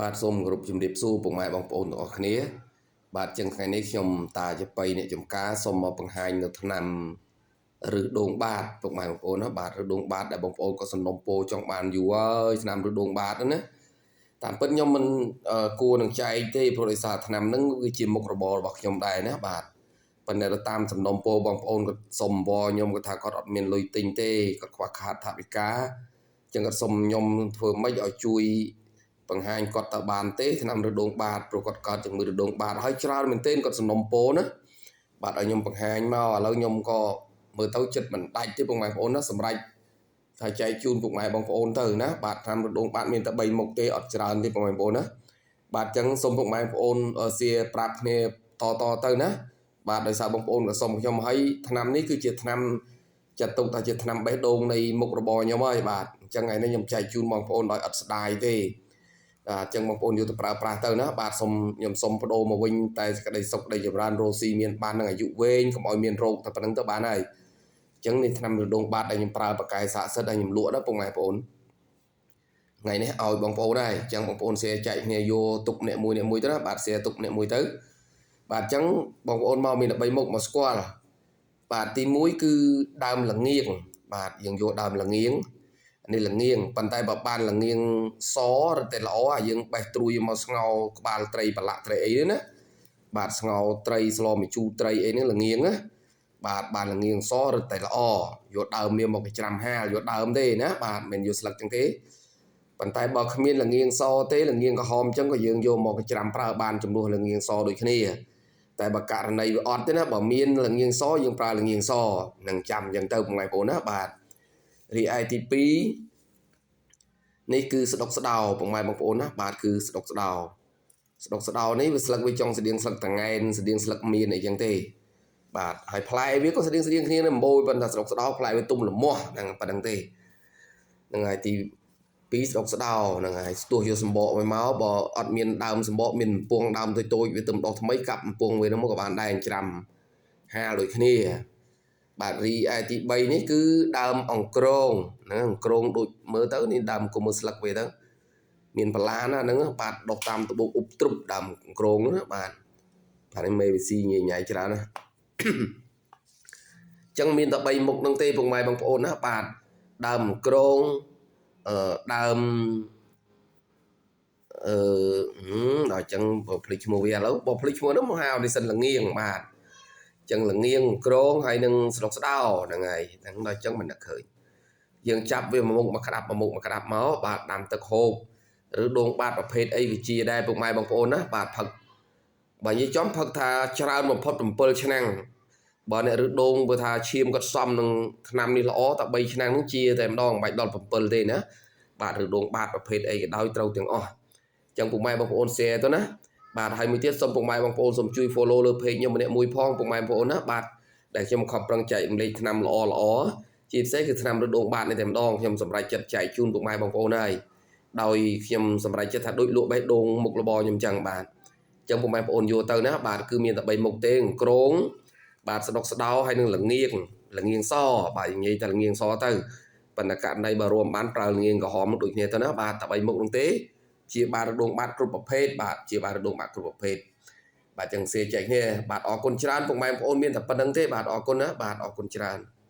បាទសូមគោរពជំរាបសួរពុកម៉ែបងប្អូនទាំងអស់គ្នាបាទចឹងថ្ងៃនេះខ្ញុំតាចបៃអ្នកចំការសូមមកបង្ហាញនៅថ្នាំឬដូងបាតពុកម៉ែបងប្អូនណាបាទឬដូងបាតដែលបងប្អូនក៏សំណុំពោចង់បានយូរហើយថ្នាំឬដូងបាតហ្នឹងណាតាមពិតខ្ញុំមិនគួរនឹងចែកទេព្រោះដោយសារថ្នាំហ្នឹងគឺជាមុខរបររបស់ខ្ញុំដែរណាបាទប៉ុន្តែតាមសំណុំពោបងប្អូនក៏សុំវខ្ញុំក៏ថាគាត់អត់មានលុយទិញទេគាត់ខ្វះខាតថវិកាចឹងគាត់សុំខ្ញុំធ្វើម៉េចឲ្យជួយបង្ហាញគាត់តើបានទេថ្នាំរដូងបាតព្រោះគាត់កើតជំងឺរដូងបាតហើយច្រើនមែនទែនគាត់សំណុំពោណាបាទឲ្យខ្ញុំបង្ហាញមកឥឡូវខ្ញុំក៏មើលទៅចិត្តមិនដាច់ទេពុកម៉ែបងប្អូនណាសម្រាប់ថាចែកជូនពុកម៉ែបងប្អូនទៅណាបាទថ្នាំរដូងបាតមានតែ3មុខទេអត់ច្រើនទេពុកម៉ែបងប្អូនណាបាទអញ្ចឹងសូមពុកម៉ែបងប្អូនសៀប្រាប់គ្នាតតទៅណាបាទដោយសារបងប្អូនក៏សុំខ្ញុំឲ្យថ្នាំនេះគឺជាថ្នាំចាត់ទុកថាជាថ្នាំបេះដូងនៃមុខរបរខ្ញុំហើយបាទអញ្ចឹងថ្ងៃនេះខ្ញុំចែកជូនបងប្អូនដោយអត់ស្ដាយទេបាទអញ្ចឹងបងប្អូនយកទៅប្រើប្រាស់ទៅណាបាទសូមខ្ញុំសូមបដូរមកវិញតែសេចក្តីសុខក្តីចម្រើនរស់ស៊ីមានបាននឹងអាយុវែងកុំឲ្យមានរោគតែប៉ុណ្្នឹងទៅបានហើយអញ្ចឹងនេះថ្នាំរដូងបាតដែលខ្ញុំប្រើបកែស័ក្តិសិទ្ធិឲ្យខ្ញុំលក់ណាពុកម៉ែបងប្អូនថ្ងៃនេះឲ្យបងប្អូនដែរអញ្ចឹងបងប្អូនសៀចែកគ្នាយកទុកអ្នកមួយអ្នកមួយទៅណាបាទសៀទុកអ្នកមួយទៅបាទអញ្ចឹងបងប្អូនមកមាន13មុខមកស្គាល់បាទទី1គឺដើមល្ងៀងបាទយើងយកដើមល្ងៀងនេះល្ងៀងប៉ុន្តែបើបានល្ងៀងសរតែល្អអាយើងបេះត្រួយមកស្ងោក្បាលត្រីប្រឡាក់ត្រីអីណាបាទស្ងោត្រីស្លម្ជូរត្រីអីហ្នឹងល្ងៀងណាបាទបានល្ងៀងសរតែល្អយកដើមវាមកច្រាំហាលយកដើមទេណាបាទមិនយកស្លឹកចឹងទេប៉ុន្តែបើគ្មានល្ងៀងសទេល្ងៀងក្រហមចឹងក៏យើងយកមកច្រាំប្រើបានជំនួសល្ងៀងសដូចគ្នាតែបើករណីវាអត់ទេណាបើមានល្ងៀងសយើងប្រើល្ងៀងសនឹងចាំចឹងទៅបងប្អូនណាបាទរីឯទី2នេះគឺស្ដុកស្ដោពុកម៉ែបងប្អូនណាបាទគឺស្ដុកស្ដោស្ដុកស្ដោនេះវាស្លឹកវាចង់ស្តៀងស្លឹកតងែនស្តៀងស្លឹកមៀនអីចឹងទេបាទហើយផ្លែវាក៏ស្តៀងស្តៀងគ្នានឹងមួយប៉ុន្តែស្ដុកស្ដោផ្លែវាទុំលមាស់ហ្នឹងប៉ុណ្្នឹងទេហ្នឹងហើយទី2ស្ដុកស្ដោហ្នឹងហើយស្ទោះយកសម្បកវាមកបើអត់មានដើមសម្បកមានកំពងដើមតូចតូចវាទៅដុះថ្មីកាប់កំពងវាហ្នឹងមកក៏បានដែរច្រាំហាលដូចគ្នាបាទរីឯទី3នេះគឺដើមអង្ក្រងណាអង្ក្រងដូចមើលទៅនេះដើមគុំមើលស្លឹកវាទៅមានបន្លាណាហ្នឹងបាទដុះតាមត្បូងអ៊ុបទ្រុបដើមអង្ក្រងណាបាទបាទនេះមេវិស៊ីញញ៉ៃច្រើនណាចឹងមានតែ3មុខហ្នឹងទេពុកម៉ែបងប្អូនណាបាទដើមអង្ក្រងដើមដល់ចឹងបើភ្លេចឈ្មោះវាឥឡូវបើភ្លេចឈ្មោះហ្នឹងមកហៅនេះសិនល្ងៀងបាទចឹងល្ងៀងក្រងហើយនឹងស្លុកស្ដោហ្នឹងហើយហ្នឹងដល់ចឹងមិននឹកឃើញយើងចាប់វាមួយមុខមកក្តាប់មួយមុខមកក្តាប់មកបាទដាំទឹកហូបឬដូងបាតប្រភេទអីវិជាដែរពុកម៉ែបងប្អូនណាបាទផឹកបើនិយាយចំផឹកថាច្រើនបំផុត7ឆ្នាំបើអ្នកឬដូងបើថាឈាមគាត់សំនឹងថ្នាំនេះល្អតែ3ឆ្នាំហ្នឹងជាតែម្ដងមិនបាច់ដល់7ទេណាបាទឬដូងបាតប្រភេទអីក៏ដោយត្រូវទាំងអស់ចឹងពុកម៉ែបងប្អូន share ទៅណាបាទហើយមួយទៀតសូមពុកម៉ែបងប្អូនសូមជួយ follow លើ page ខ្ញុំម្នាក់មួយផងពុកម៉ែបងប្អូនណាបាទដែលខ្ញុំខំប្រឹងចែករំលែកថ្នាំល្អល្អជាពិសេសគឺថ្នាំរដូងបាតនេះតែម្ដងខ្ញុំសម្រេចចិត្តចែកជូនពុកម៉ែបងប្អូនហើយដោយខ្ញុំសម្រេចចិត្តថាដូចលក់បេះដូងមុខរបរខ្ញុំចឹងបាទចឹងពុកម៉ែបងប្អូនយកទៅណាបាទគឺមានតែ3មុខទេក្រងបាទស្ដុកស្ដោហើយនឹងល្ងៀងល្ងៀងសបាទនិយាយតែល្ងៀងសទៅប៉ុន្តែករណីបើរួមបានប្រើល្ងៀងក្រហមដូចគ្នាទៅណាបាទតែ3មុខនោះទេជាបាទរដូងបាតគ្រប់ប្រភេទបាទជាបាទរដូងបាតគ្រប់ប្រភេទបាទចឹងសៀចែកគ្នាបាទអរគុណច្រើនពុកម៉ែបងប្អូនមានតែប៉ុណ្្នឹងទេបាទអរគុណណាបាទអរគុណច្រើន។